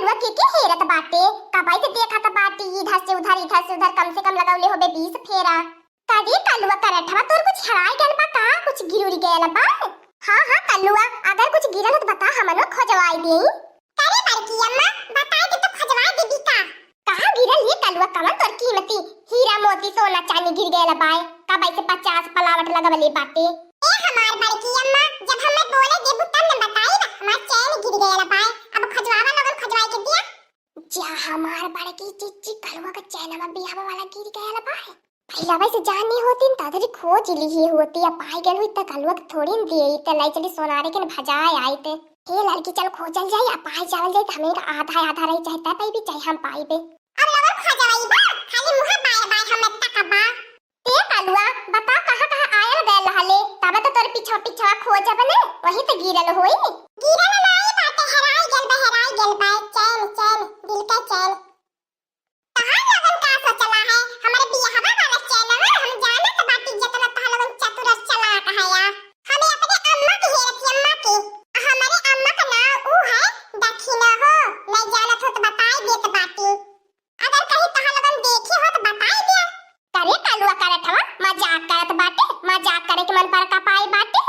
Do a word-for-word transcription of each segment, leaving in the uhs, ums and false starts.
कलुआ के के हेरत बाटे? कबई से देखत बाटी, इधर से उधर, इधर से उधर, कम से कम लगौले होबे बीस फेरा। का रे कलुआ करठवा, तोर कुछ हेराय गयल बा का? कुछ गिर उड़ गयल बा? हाँ, हाँ कलुआ, अगर कुछ गिरल हो तो बता, हमनो खोजवाई देई। का रे बड़की अम्मा, बताई दे तो खोजवाई देबी का? कहाँ गिरल ये कलुआ, कवन तोर कीमती हीरा मोती सोना चानी गिर गयल बाय? कबई से पचास पलावट लगवले बाटे। ए हमार बड़की अम्मा, जब हमें बोले देबू तब न बताई ना, हमार चैन गिर गयल बाय। अब खोजवावा लोगन, खोजवाई के दिया। जा हमार बड़की जिज्जी, कलुआ के चैनवा बियाह वाला गिर गयल बाय। पहिलवा से जानी होती न, तदरी खोज लिही होती, अब पाई गल हुई त कलुआ के थोड़ी न दिए, त लाई चली सोनारे के न भजाए आई ते। हे लड़की, चल खोजल जाई, अब पाई जावल जाई, त हमें का आधा आधा रही, चाहे तै पाई भी, चाहे हम पाई बे। अब लवर खोजवाई बा, खाली मुहा बाय बाय हमें तक बा। ए कलुआ, बता कहाँ कहाँ आयल गयल रहले, तब तो तोर पीछा पीछा खोजब ने, वही तो गिरल होई। गिरल नाई बाटे, हेराई गल बा, हेराई गल बा, चैन, चैन, दिल का चैन। तहार लोगन का सोचला है, हमरे बियाहवा वाला चैनवा हम जानत बाटी, जतना तहार लोगन चतुर और चालाक है या। हमें अपने अम्मा के हेरत ही, अम्मा के। आ हमरे अम्मा का नाम ऊ है दखिना हो, नहीं जानत हो तो बताई देत बाटी। अगर कहीं तहार लोगन देखे हो तो बताई दिया। करे कलुआ करठवा, मजाक करत बाटे, मजाक करे के मन पर का पाई बाटे।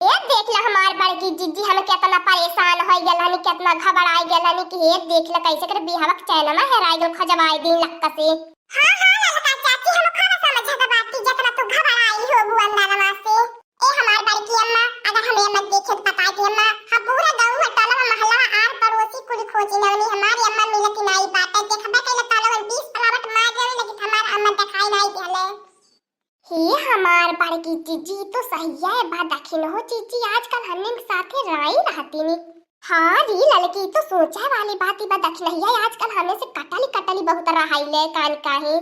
ए देख ला हमार बड़की जिज्जी, हम केतना परेशान होई गल हनी, केतना घबराई गल हनी कि हे देख ला कैसे कर बिहावा के चैनवा हेराई गल, खोजवाई दिन लक्का से। हाँ, हाँ, ललका चाची, हम खूब समझत बाटी, जतना तू घबराई होबू अंदरवा से। ए हमार बड़की अम्मा, अगर हमें अम्मा देखे तो बताई दे अम्मा, हम पूरा गाँव में टोला में मोहल्ला में आर पड़ोसी कुल खोजी नवनी, हमारी अम्मा मिलत ही नाई बाटे। देखबे कैले तोलवन बीस पलावट मार रहे, लेकिन हमार अम्मा दिखाई नाई दिहले। हे हमार बड़की जिज्जी, तो सही है बा दखिन हो जिज्जी, आजकल हमने के साथे राई रहती नी। हाँ री ललकी, तो सोचे वाली बात ही बा दखिनहिया, आजकल हमें से कटली कटली बहुत रहाई ले कान काहे।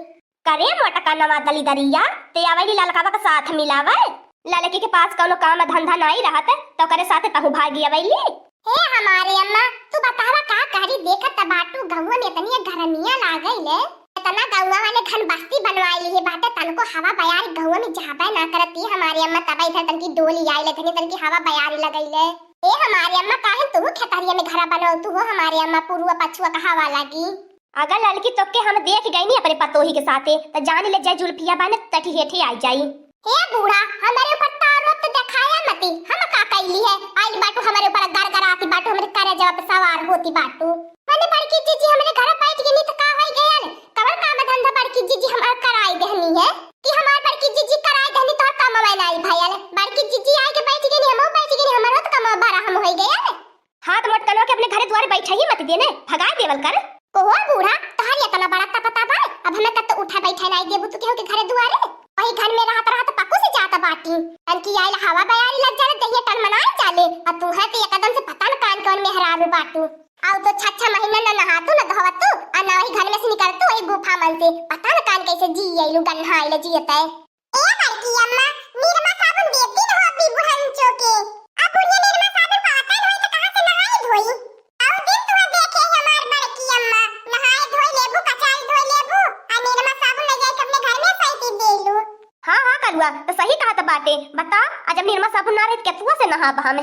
करे मोटका नवा दली दरिया, ते आवे ली ललकावा के साथ मिलावे। ललकी के पास कौनो काम धंधा नाई रहत, तो करे साथे तहु भागी आवे ली। हे हमारे अम्मा, तू बतावा का करी, देखत त बाटू गौवा में इतनी गरमिया लागई ले, इतना गौवा वाले घन बस्ती बनवाई ली है बाटे, तनको हवा बयार गौवा में जाबे ना करती हमारे अम्मा, तब इधर तनकी डोली आई ले, तनी तनकी हवा बयार लगई ले। ए हमारे अम्मा, काहे तू खेतरिया में घरा बनवतू हो हमारे अम्मा, पुरुआ पछुआ का हवा लागी। अगर ललकी तोके हम देख गईनी अपने पतोही के साथे, त जान ले जाए जुल्फिया बाने तटी हेठे आई जाई। हे बूढ़ा, हमरे ऊपर ताव रोब त देखाया मती, हम का कइली है? आइल बाटू हमरे ऊपर गरगराती बाटू, हमरे करेजवा पे सवार होती बाटू। मने बड़की जिज्जी हमरे घर बैठ गईनी त का होई गयल? कवन काम धंधा बड़की जिज्जी हमार कराई देहनी है? कि हमार बड़की जिज्जी कराई देहनी तोहर कमवा नाई भयल? बड़की जिज्जी आइके बैठ गईनी, हमहू बैठ गईनी, हमरो त कमवा बड़ा हम होई गयल। हाँ, त मोटकनवा के अपने घरे दुआरे बैठे ही मत देने, भगाए देवल कर। ओहो बूढ़ा, तोहर इतना बड़ा तपता बा, अब हमें कत्तो उठा बैठा नाई देबू तू केहू के घरे दुआरे। वही घर में रहत रहत पकुस जात बाटी। तनकी आइल हवा बयारी लग जाला, देहिया टनमनाई जाले। आ तू है तो एकदम से पता न कान कौन मेहरारू बाटू। आउ तो छह छह महीना न नहातू न धोवतू, आ ना वही घर में से निकलतू वही गुफा मन से। पता न कान कैसे जी अइलू, गन्हा आइल जियत है। ए बड़की अम्मा, निरमा साबुन देती न हो अभी बुढ़ंचो के। अब बुढ़िया निरमा साबुन पावता न होई त कहाँ से नहाई धोई? आउ दिन तुहे देखे हमार बड़की अम्मा, नहाए धोई लेबू, कचाई धोई लेबू, आ निरमा साबुन ले जाके अपने घर में सैती देलू। हाँ, हाँ कलुआ, त सही कहत बाटे। बता, आ जब निरमा साबुन ना रहे त केतुआ से नहाब हम?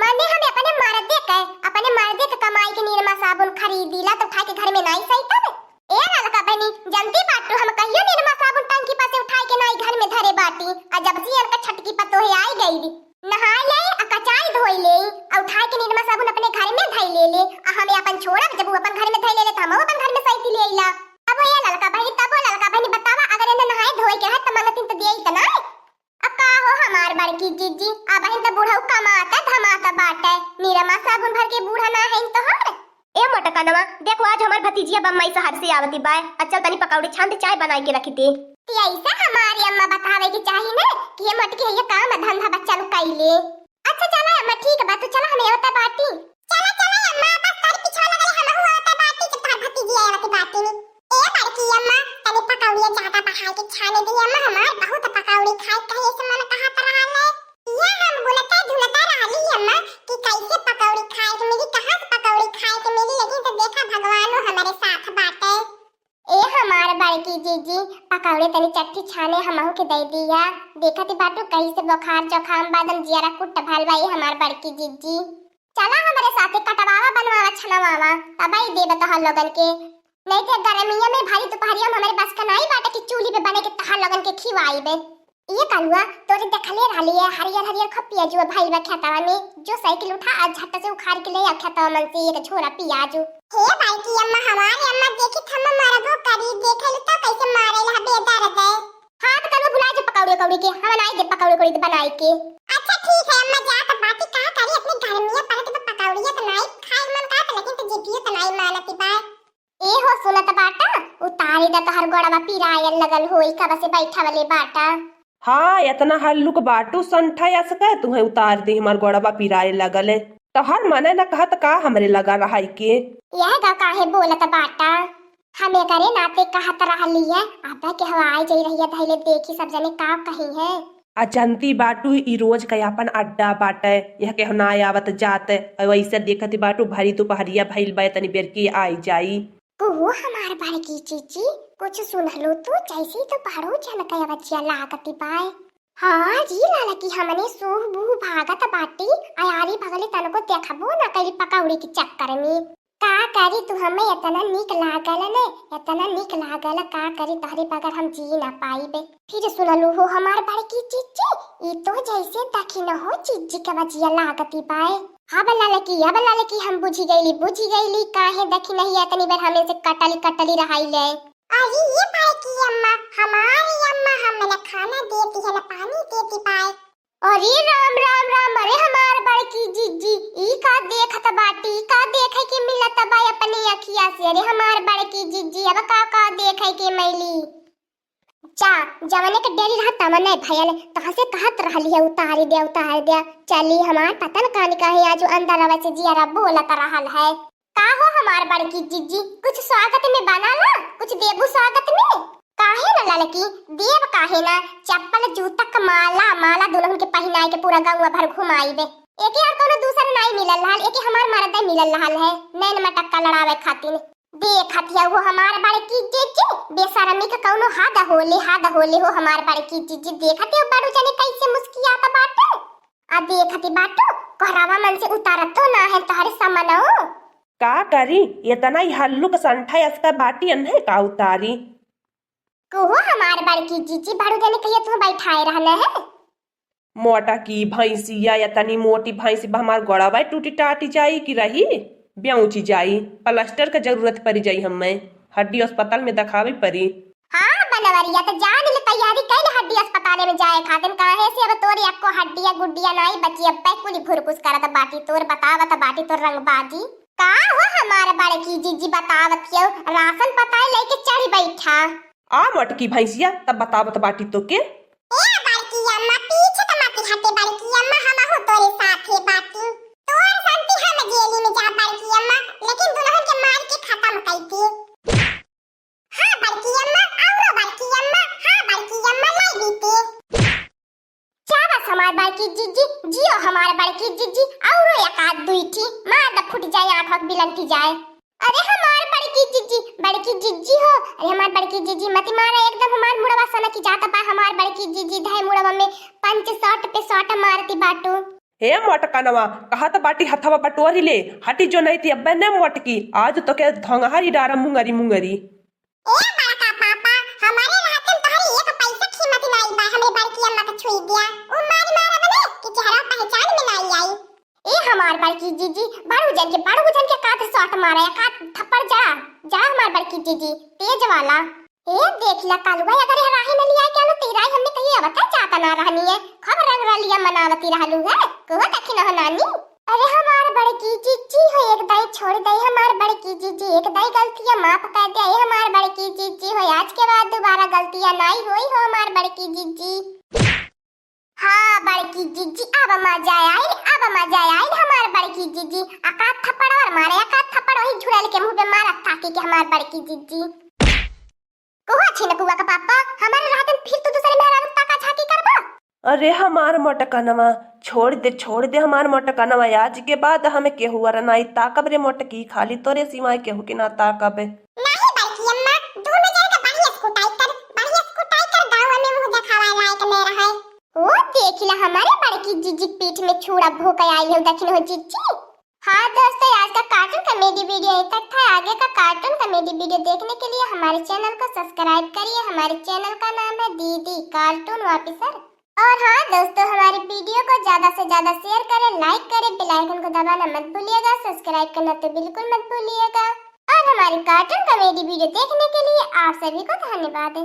माने हम अपने मर्दे के, अपने मर्दे के कमाई के निरमा साबुन खरीदीला त उठा के घर में नाई सैतब? ए ललका बहनी, जनती बाटू हम कहियो निरमा साबुन टंकी पर से उठाई के नाई घर में धरे बाटी। आ जब से इनका छटकी पतोहे आई गई, नहाई ले, आ कचाई धोई ले, आ उठाई के निरमा साबुन अपने घर में धई ले ले, आ हमें अपन छोड़ब, जब वो अपन घर में धई ले ले, त हम अपन घर में सैती ले अइला। अब ए ललका बहनी, तब ओ ललका बहनी बतावा, अगर इन्हें नहाए धोए के है, त मंगतिन त दिए त ना। अब का हो हमार बड़की जिज्जी, अब इन त बूढ़ऊ कमाता धमाता बाटे, निरमा साबुन भर के बूढ़ा ना है तोहर। ए मोटकनवा, देखो आज हमार भतीजिया बम्बई शहर से आवती बाय, आ चल तनी पकौड़ी छान दे, चाय बनाई के रखी दे। ती ऐसा हमारी अम्मा बतावे के चाही ना कि ये मोटकी है ये काम धंधा बच्चा लोग कइले। अच्छा चला अम्मा, ठीक बा, तू चला, हमें आवता बाटी। चला, चला अम्मा, बस तोरी पिछवा लगल हमहू आवता बाटी, जब तोहर भतीजिया आवती बाटी नी। ए बड़की अम्मा, तनी पकौड़िया ज्यादा बढ़ाई के छाने दी अम्मा, हमार बहुत पकौड़ी खाए कहे से मन कहत रहल है। ये हम बुलते धुलते रहली अम्मा कि कैसे पकौड़ी खाए के मिली, कहाँ से पकौड़ी खाए के मिली, लेकिन तो देखा भगवानो हमारे साथ बाटे। ए हमार बड़की जीजी, पकौड़े तनी चट्ठी छाने हमहू के दे दिया। देखत ही बाटू कैसे बुखार जुकाम बा, एकदम जियरा कुट भल बा, ए हमार बड़की जीजी। चला हमरे साथे कटवावा, बनवावा, छनवावा, तबई देबे तोहर लोगन के। नहीं ते गर्मिया में भारी दुपहरिया में हमरे बस का नाई बाटे कि चूल्ही पे बने के तोहर लोगन के खिवाइबे। ये कलुआ, तोरे देखले रहली है, हरियर हरियर खूब पियाजुआ भइल बा खेतवा में। जो साइकिल उठा आ झट से उखाड़ के ले आ खेतवा मन से एक झोरा पियाजू। हे बड़की अम्मा, हमारी अम्मा देखी थम्मा मारबो करी, देखे लो तो कैसे मारे ला बेदर्द है। हाँ, तो कलुआ भुला जे पकौड़ी उकौड़ी के, हम बनाई दे पकौड़ी उकौड़ी बनाई के। अच्छा ठीक है अम्मा, जा तो बाटी का करी, अपने घर में पड़त बा पकौड़िया तो नाई खाए मन का, लेकिन तो जिदियो तो नाई मानती बा। ए हो, सुनत बाटा, उतारी द, तोहर गोड़वा पिरायल लगल होई, कब से बैठवले बाटा। हाँ, एतना हल्लुक बाटू संठा असके, तुहे उतार दी, हमार गोड़वा पिराए लगल। तोहर मने न कहत का हमरे लगा रहाई के? यह गा काहे बोलत बाटा? हम एकरे नाते कहत रहली है, अब के हवा आई जाई रहिया धैले, देखी सब जने का कही है। आ जनती बाटू, ई रोज के आपन अड्डा बाटे, यह केहू ना आवत जात। और वैसे देखत बाटू, भरी दुपहरिया भइल बा, तनी बेर की आई जाई। कुहू हमार बड़की जीजी, कुछ सुनलू तू? जैसे तो बड़ू जन के अवजिया लागती बाय। हाँ जी लाला की हमने सूह बूह भागत बाटी, अयारी भगले तनको देखबो ना करी पकौड़ी के चक्कर में। का करी तू, हमें इतना नीक लागल ने, इतना नीक लागल, का करी तोहरे बगैर हम जी ना पाइबे। फिर सुनलू हो हमार बड़की जीजी, ई तो जैसे दखिन हो जीजी के अवजिया लागती बाय। अब ललकी, अब ललकी हम बुझी गईली, बुझी गईली, काहे दखिन ही इतनी बेर हमें से कटली कटली रहाई ले। अरे ये बड़की अम्मा, हमारी अम्मा हमें न खाना देती है, न पानी देती बाय। अरे राम, राम, राम, अरे हमार बड़की जीजी, ई का देखत बाटी, ई का देखे के मिलत बा अपनी अखिया से? अरे हमार बड़की जीजी, अब का, का देखे के मिली? जा, जवने के डेरी रहा तवने भयल, तोहसे कहत रहली है, उतारी दे, उतारी दे। चली हमार पता न कानी काहे आज अंदर आवे से जियरा बोलत रहल है। का हो हमार बड़की जीजी, कुछ स्वागत में बना ला, कुछ देबू स्वागत में? काहे न ललकी, देब काहे ना, चप्पल जूता क माला, माला दुल्हन के पहिनाए के पूरा गौवा भर घुमाइबे। एके और कोनो दूसर नाई मिलल रहल, एके हमार मर्दे मिलल रहल है, नैन मटक्का लड़ावे खातिर। देखत हिया वो हमार बड़की जीजी, बेशरमी क कौनो हद होले, हद होले हो हमार बड़की जीजी। देखत हिया बड़ू जने कैसे मुस्कियात बाटे। आ देखत ही बाटू, कोहरावा मन से उतारत तो ना है तोहरे समनो। का करी, इतना ही हल्लुक संठा असका बाटी अन्हे का उतारी। कुहू हमार बड़की जीजी, बड़ू जने कहिया तू बैठाए रहने है। मोटा की भैंसिया, या तनी मोटी भैंसी बा, हमार गोड़वा टूटी टाटी जाई कि रही, बेउची जाई, प्लास्टर के जरूरत पड़ी जाई हमें, हड्डी अस्पताल में देखावे पड़ी। हाँ बनवरिया, तो जान ले तैयारी कैल हड्डी अस्पताल में जाए खातिर, काहे से अब तोर एको हड्डिया गुड्डिया नाई बची, अब तै कुली भुरकुस करत बाटी तोर, बतावत बाटी तोर रंगबाजी। का हो हमार बड़की जीजी बतावत हियो, राशन पताए लेके चढ़ बैठा। आ मोटकी भैंसिया, तब बतावत बाटी तो के। ए बड़की अम्मा, पीछे तो मत हटे बड़की अम्मा, हमहू तोरे साथे बाटी। तोर शांति हम जेली में जा बड़की अम्मा, लेकिन दुल्हन के मार के खत्म कैती। हाँ बड़की अम्मा, औरो बड़की अम्मा, हाँ बड़की अम्मा, लाई बीते। जा बस हमार बड़की जीजी, जियो हमार बड़की जीजी, औरो एक आध दुई ठी, मार द फूट जाए, आँख आँख बिलंटी जाए। अरे हमार बड़की जीजी, बड़की जीजी हो, अरे हमार बड़की जीजी मत मारा, एकदम हमार मुड़वा सनक जात बा, हमार बड़की जीजी धै मुड़वा में पंच शॉट पे शॉट मारती बाटू। हे मोटकनवा, कहत बाटी हथवा बटोरी ले, हटी जो नहीं थी अब्बे ने मोटकी, आज तो के धोंगहरी डारा मुंगरी मुंगरी। ए बड़का पापा, हमारे रहते में तोहरी एक पैसा कीमत नाई बा, हमरे बड़की अम्मा के छुई दिया। उ मारी मारब ने कि चेहरा पहचान में नाई आई। ए हमार बड़की जीजी, बड़ू जन के, बड़ू जन के कात शॉट मारा, एक आध थप्पड़ जा, जा हमार बड़की जीजी, तेज वाला। ए देख ला कालुआ, अगर यह राही न लिया के आलो, तेरा ही हमने कहीं अब तक जाता ना रहनी है, खूब रंग रलिया मनावती रहलू है, को देखी न हो नानी। अरे हमार बड़की जीजी हो, एक दाई छोड़ दे, हमार बड़की जीजी, एक दाई गलतिया माफ कर दे, ए हमार बड़की जीजी हो, आज के बाद दोबारा गलतिया नाई होई हो हमार बड़की जीजी। हाँ बड़की जीजी, अब मजा आइल, अब मजा आइल हमार बड़की जीजी। अकात थप्पड़ और मारे, अकात थप्पड़ वही झुरैल के मुंह पे मारत ताकी के हमार बड़की जीजी। कहो छिनकुआ का पापा, हमारे रहतन फिर तू दूसरे मेहरारू ताका झांकी करबा? अरे हमार मोटकनवा, छोड़ दे, छोड़ दे हमार मोटकनवा, आज के बाद हमें केहू अर नाई ताकब रे मोटकी, खाली तोरे सिवाय केहू के ना ताकब। नाही बड़की अम्मा, दोनों जन का बढ़िया से कुटाई कर, बढ़िया से कुटाई कर, गाँव में मुंह देखावा लायक न रहे। ओ देखिला हमारे बड़की जीजी पीठ में छुरा भोंक आइल हो, दखिन हो जीजी। हाँ दोस्तों, आज का कार्टून कॉमेडी वीडियो यहीं तक था। आगे का कार्टून कॉमेडी वीडियो देखने के लिए हमारे चैनल को सब्सक्राइब करिए। हमारे चैनल का नाम है दीदी कार्टून ऑफिसर। और हाँ दोस्तों, हमारी वीडियो को ज्यादा से ज्यादा शेयर करें, लाइक करें, बेल आइकन को दबाना मत भूलिएगा, सब्सक्राइब करना तो बिल्कुल मत भूलिएगा। और हमारी कार्टून कॉमेडी वीडियो देखने के लिए आप सभी को धन्यवाद।